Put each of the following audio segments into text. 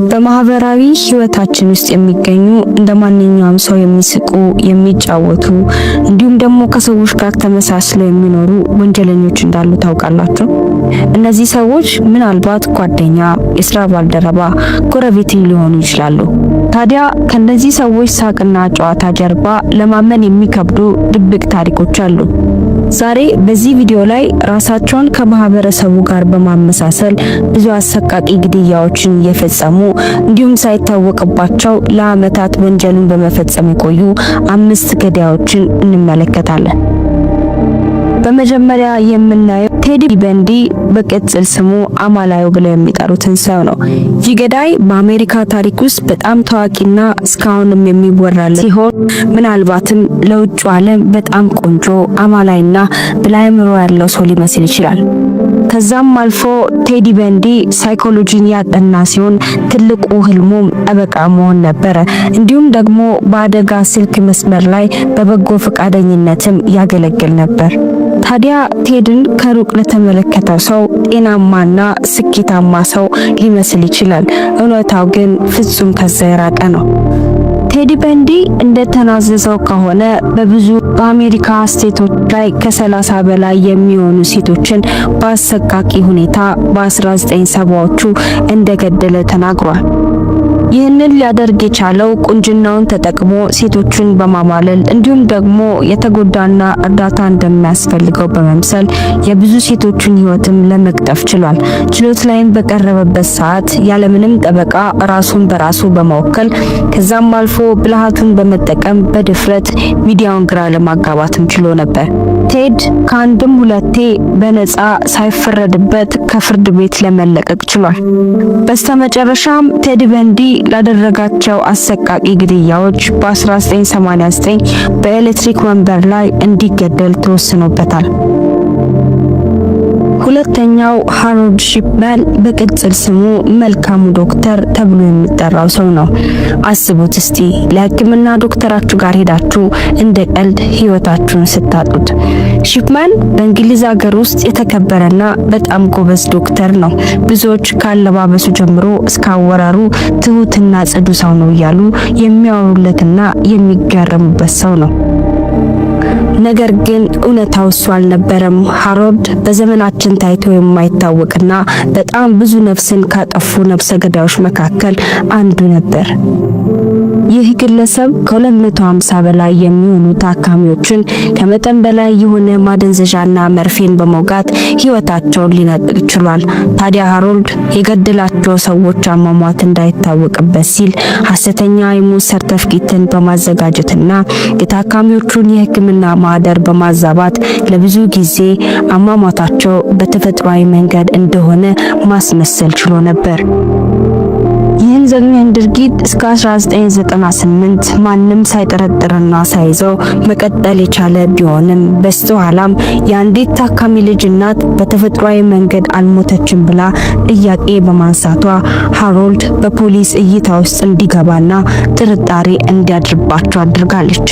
በማህበራዊ ህይወታችን ውስጥ የሚገኙ፣ እንደ ማንኛውም ሰው የሚስቁ፣ የሚጫወቱ እንዲሁም ደግሞ ከሰዎች ጋር ተመሳስለው የሚኖሩ ወንጀለኞች እንዳሉ ታውቃላችሁ? እነዚህ ሰዎች ምናልባት ጓደኛ፣ የስራ ባልደረባ፣ ጎረቤትም ሊሆኑ ይችላሉ። ታዲያ ከነዚህ ሰዎች ሳቅና ጨዋታ ጀርባ ለማመን የሚከብዱ ድብቅ ታሪኮች አሉ። ዛሬ በዚህ ቪዲዮ ላይ ራሳቸውን ከማህበረሰቡ ጋር በማመሳሰል ብዙ አሰቃቂ ግድያዎችን እየፈጸሙ እንዲሁም ሳይታወቅባቸው ለዓመታት ወንጀሉን በመፈጸም የቆዩ አምስት ገዳዮችን እንመለከታለን። በመጀመሪያ የምናየው ቴዲ በንዲ፣ በቅጽል ስሙ አማላዩ ብለው የሚጠሩትን ሰው ነው። ይህ ገዳይ በአሜሪካ ታሪክ ውስጥ በጣም ታዋቂና እስካሁንም የሚወራለት ሲሆን ምናልባትም ለውጭ ዓለም በጣም ቆንጆ፣ አማላይና ብልህ አእምሮ ያለው ሰው ሊመስል ይችላል። ከዛም አልፎ ቴዲ በንዲ ሳይኮሎጂን ያጠና ሲሆን ትልቁ ህልሙም ጠበቃ መሆን ነበረ። እንዲሁም ደግሞ በአደጋ ስልክ መስመር ላይ በበጎ ፈቃደኝነትም ያገለግል ነበር። ታዲያ ቴድን ከሩቅ ለተመለከተው ሰው ጤናማና ስኬታማ ሰው ሊመስል ይችላል። እውነታው ግን ፍጹም ከዛ የራቀ ነው። ቴዲ በንዲ እንደተናዘዘው ከሆነ በብዙ በአሜሪካ ስቴቶች ላይ ከ30 በላይ የሚሆኑ ሴቶችን በአሰቃቂ ሁኔታ በ1970ዎቹ እንደገደለ ተናግሯል። ይህንን ሊያደርግ የቻለው ቁንጅናውን ተጠቅሞ ሴቶችን በማማለል እንዲሁም ደግሞ የተጎዳና እርዳታ እንደሚያስፈልገው በመምሰል የብዙ ሴቶችን ሕይወትም ለመቅጠፍ ችሏል። ችሎት ላይም በቀረበበት ሰዓት ያለምንም ጠበቃ ራሱን በራሱ በመወከል፣ ከዛም አልፎ ብልሃቱን በመጠቀም በድፍረት ሚዲያውን ግራ ለማጋባትም ችሎ ነበር። ቴድ ከአንድም ሁለቴ በነፃ ሳይፈረድበት ከፍርድ ቤት ለመለቀቅ ችሏል። በስተመጨረሻም ቴድ በንዲ ላደረጋቸው አሰቃቂ ግድያዎች በ1989 በኤሌክትሪክ ወንበር ላይ እንዲገደል ተወስኖበታል። ሁለተኛው ሃሮልድ ሺፕማን፣ በቅጽል ስሙ መልካሙ ዶክተር ተብሎ የሚጠራው ሰው ነው። አስቡት እስቲ፣ ለሕክምና ዶክተራችሁ ጋር ሄዳችሁ እንደ ቀልድ ህይወታችሁን ስታጡት። ሺፕማን በእንግሊዝ ሀገር ውስጥ የተከበረና በጣም ጎበዝ ዶክተር ነው። ብዙዎች ካለባበሱ ጀምሮ እስከ አወራሩ ትሁትና ጽዱ ሰው ነው እያሉ የሚያወሩለትና የሚገረሙበት ሰው ነው። ነገር ግን እውነታው እሱ አልነበረም። ሃሮልድ በዘመናችን ታይቶ የማይታወቅና በጣም ብዙ ነፍስን ካጠፉ ነፍሰ ገዳዮች መካከል አንዱ ነበር። ይህ ግለሰብ ከ250 በላይ የሚሆኑ ታካሚዎችን ከመጠን በላይ የሆነ ማደንዘዣና መርፌን በመውጋት ሕይወታቸውን ሊነጥቅ ችሏል። ታዲያ ሃሮልድ የገደላቸው ሰዎች አሟሟት እንዳይታወቅበት ሲል ሐሰተኛ የሞት ሰርተፍኬትን በማዘጋጀትና የታካሚዎቹን የሕክምና ማህደር በማዛባት ለብዙ ጊዜ አሟሟታቸው በተፈጥሯዊ መንገድ እንደሆነ ማስመሰል ችሎ ነበር። ይህን ዘግናኝ ድርጊት እስከ 1998 ማንም ሳይጠረጥርና ሳይዘው መቀጠል የቻለ ቢሆንም በስተኋላም የአንዲት ታካሚ ልጅ እናት በተፈጥሯዊ መንገድ አልሞተችም ብላ ጥያቄ በማንሳቷ ሃሮልድ በፖሊስ እይታ ውስጥ እንዲገባና ጥርጣሬ እንዲያድርባቸው አድርጋለች።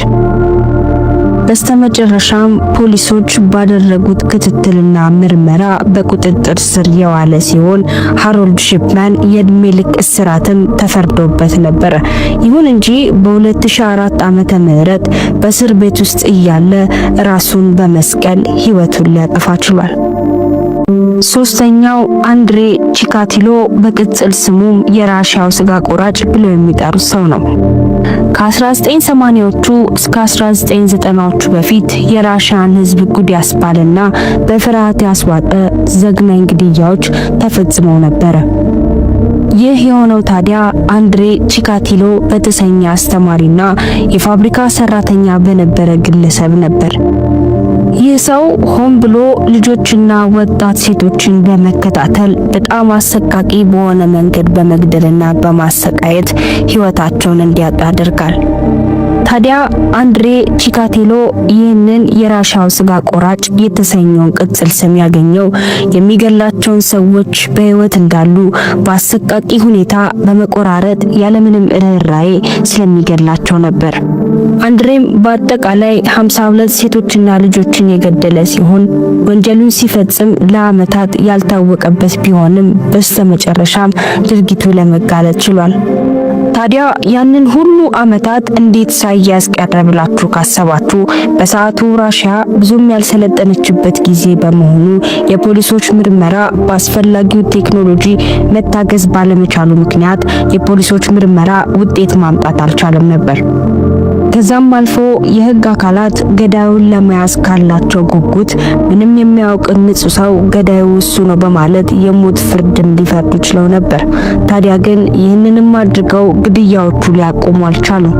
በስተመጨረሻም ፖሊሶች ባደረጉት ክትትልና ምርመራ በቁጥጥር ስር የዋለ ሲሆን ሃሮልድ ሺፕማን የእድሜ ልክ እስራትም ተፈርዶበት ነበር። ይሁን እንጂ በ2004 ዓመተ ምህረት በእስር ቤት ውስጥ እያለ ራሱን በመስቀል ሕይወቱን ሊያጠፋ ችሏል። ሶስተኛው አንድሬ ቺካቲሎ፣ በቅጽል ስሙም የራሽያው ስጋ ቆራጭ ብለው የሚጠሩት ሰው ነው። ከ1980ዎቹ እስከ 1990ዎቹ በፊት የራሽያን ሕዝብ ጉድ ያስባለና በፍርሃት ያስዋጠ ዘግናኝ ግድያዎች ተፈጽመው ነበረ። ይህ የሆነው ታዲያ አንድሬ ቺካቲሎ በተሰኘ አስተማሪና የፋብሪካ ሰራተኛ በነበረ ግለሰብ ነበር። ይህ ሰው ሆን ብሎ ልጆችና ወጣት ሴቶችን በመከታተል በጣም አሰቃቂ በሆነ መንገድ በመግደልና በማሰቃየት ሕይወታቸውን እንዲያጡ ያደርጋል። ታዲያ አንድሬ ቺካቲሎ ይህንን የራሻው ስጋ ቆራጭ የተሰኘውን ቅጽል ስም ያገኘው የሚገላቸውን ሰዎች በሕይወት እንዳሉ በአሰቃቂ ሁኔታ በመቆራረጥ ያለምንም ርኅራኄ ስለሚገላቸው ነበር። አንድሬም በአጠቃላይ 52 ሴቶችና ልጆችን የገደለ ሲሆን፣ ወንጀሉን ሲፈጽም ለዓመታት ያልታወቀበት ቢሆንም በስተመጨረሻም ድርጊቱ ለመጋለጥ ችሏል። ታዲያ ያንን ሁሉ ዓመታት እንዴት ሳይያዝ ቀረ ብላችሁ ካሰባችሁ፣ በሰዓቱ ራሽያ ብዙም ያልሰለጠነችበት ጊዜ በመሆኑ የፖሊሶች ምርመራ በአስፈላጊው ቴክኖሎጂ መታገዝ ባለመቻሉ ምክንያት የፖሊሶች ምርመራ ውጤት ማምጣት አልቻለም ነበር። ከዛም አልፎ የህግ አካላት ገዳዩን ለመያዝ ካላቸው ጉጉት ምንም የማያውቅ ንጹህ ሰው ገዳዩ እሱ ነው በማለት የሞት ፍርድም ሊፈርዱ ችለው ነበር። ታዲያ ግን ይህንንም አድርገው ግድያዎቹ ሊያቆሙ አልቻሉም።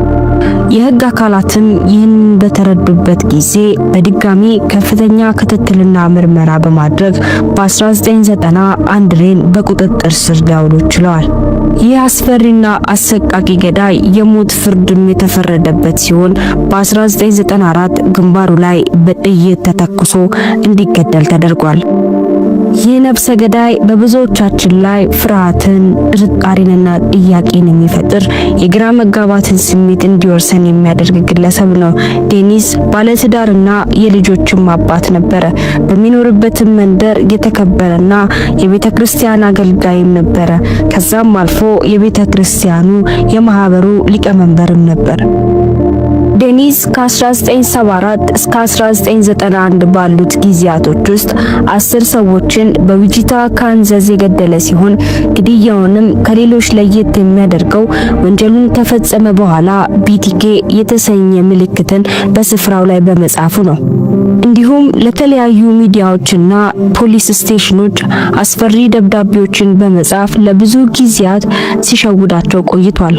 የህግ አካላትም ይህንን በተረዱበት ጊዜ በድጋሚ ከፍተኛ ክትትልና ምርመራ በማድረግ በ1990 አንድሬን በቁጥጥር ስር ሊያውሉ ችለዋል። ይህ አስፈሪና አሰቃቂ ገዳይ የሞት ፍርድም የተፈረደበት ሲሆን፣ በ1994 ግንባሩ ላይ በጥይት ተተኩሶ እንዲገደል ተደርጓል። ይህ ነፍሰ ገዳይ በብዙዎቻችን ላይ ፍርሃትን፣ ጥርጣሬንና ጥያቄን የሚፈጥር፣ የግራ መጋባትን ስሜት እንዲወርሰን የሚያደርግ ግለሰብ ነው። ዴኒስ ባለትዳርና የልጆችም አባት ነበረ። በሚኖርበትም መንደር የተከበረና የቤተ ክርስቲያን አገልጋይም ነበረ። ከዛም አልፎ የቤተ ክርስቲያኑ የማህበሩ ሊቀመንበርም ነበር። ዴኒስ ከ1974 እስከ 1991 ባሉት ጊዜያቶች ውስጥ 10 ሰዎችን በዊቺታ ካንዛስ የገደለ ሲሆን፣ ግድያውንም ከሌሎች ለየት የሚያደርገው ወንጀሉን ከፈጸመ በኋላ BTK የተሰኘ ምልክትን በስፍራው ላይ በመጻፉ ነው። እንዲሁም ለተለያዩ ሚዲያዎችና ፖሊስ station ኖች አስፈሪ ደብዳቤዎችን በመጻፍ ለብዙ ጊዜያት ሲሸውዳቸው ቆይቷል።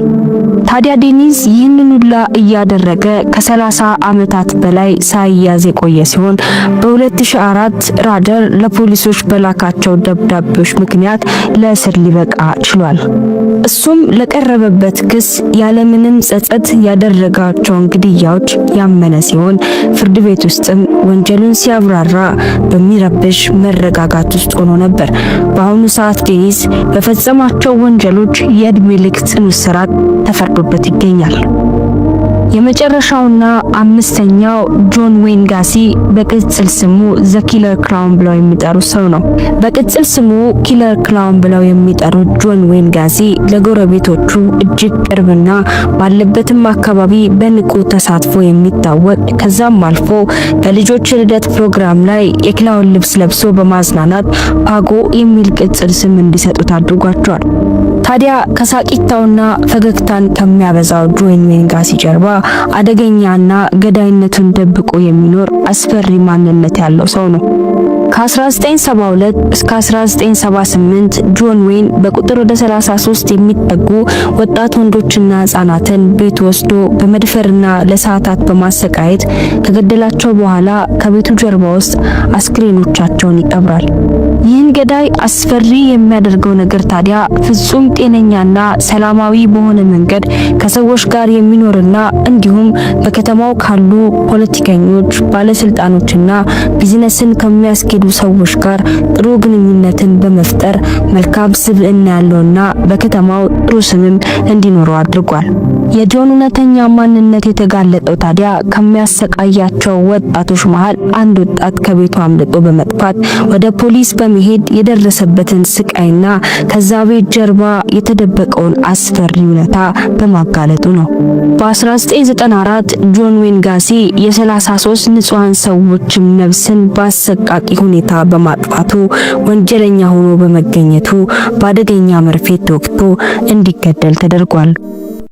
ታዲያ ዴኒስ ይህንን ሁላ እያደረገ ከ30 ዓመታት በላይ ሳይያዝ የቆየ ሲሆን፣ በ2004 ራደር ለፖሊሶች በላካቸው ደብዳቤዎች ምክንያት ለእስር ሊበቃ ችሏል። እሱም ለቀረበበት ክስ ያለምንም ጸጸት ያደረጋቸውን ግድያዎች ያመነ ሲሆን፣ ፍርድ ቤት ውስጥም ወንጀሉን ሲያብራራ በሚረብሽ መረጋጋት ውስጥ ሆኖ ነበር። በአሁኑ ሰዓት ዴኒስ በፈጸማቸው ወንጀሎች የእድሜ ልክ ጽኑ እስራት ተፈርዶበት ይገኛል። የመጨረሻውና አምስተኛው ጆን ዌይን ጋሲ በቅጽል ስሙ the killer clown ብለው የሚጠሩት ሰው ነው። በቅጽል ስሙ killer clown ብለው የሚጠሩት ጆን ዌይን ጋሲ ለጎረቤቶቹ እጅግ ቅርብና ባለበትም አካባቢ በንቁ ተሳትፎ የሚታወቅ፣ ከዛም አልፎ በልጆች ልደት ፕሮግራም ላይ የ clown ልብስ ለብሶ በማዝናናት ፓጎ የሚል ቅጽል ስም እንዲሰጡት አድርጓቸዋል። ታዲያ ከሳቂታውና ፈገግታን ከሚያበዛው ጆን ዌይን ጋሲ ጀርባ አደገኛና ገዳይነቱን ደብቆ የሚኖር አስፈሪ ማንነት ያለው ሰው ነው። ከ1972 እስከ 1978 ጆን ዌይን በቁጥር ወደ 33 የሚጠጉ ወጣት ወንዶችና ህጻናትን ቤት ወስዶ በመድፈርና ለሰዓታት በማሰቃየት ከገደላቸው በኋላ ከቤቱ ጀርባ ውስጥ አስክሬኖቻቸውን ይቀብራል። ይህን ገዳይ አስፈሪ የሚያደርገው ነገር ታዲያ ፍጹም ጤነኛና ሰላማዊ በሆነ መንገድ ከሰዎች ጋር የሚኖርና እንዲሁም በከተማው ካሉ ፖለቲከኞች፣ ባለስልጣኖችና ቢዝነስን ከሚያስኬዱ ሰዎች ጋር ጥሩ ግንኙነትን በመፍጠር መልካም ስብዕና ያለውና በከተማው ጥሩ ስምም እንዲኖረው አድርጓል። የጆን እውነተኛ ማንነት የተጋለጠው ታዲያ ከሚያሰቃያቸው ወጣቶች መሃል አንድ ወጣት ከቤቱ አምልጦ በመጥፋት ወደ ፖሊስ በመሄድ የደረሰበትን ስቃይና ከዛ ቤት ጀርባ የተደበቀውን አስፈሪ እውነታ በማጋለጡ ነው። በ1994 ጆን ዌይን ጋሲ የ33 ንጹሃን ሰዎችም ነፍስን በአሰቃቂ ሁኔታ በማጥፋቱ ወንጀለኛ ሆኖ በመገኘቱ በአደገኛ መርፌ ተወግቶ እንዲገደል ተደርጓል።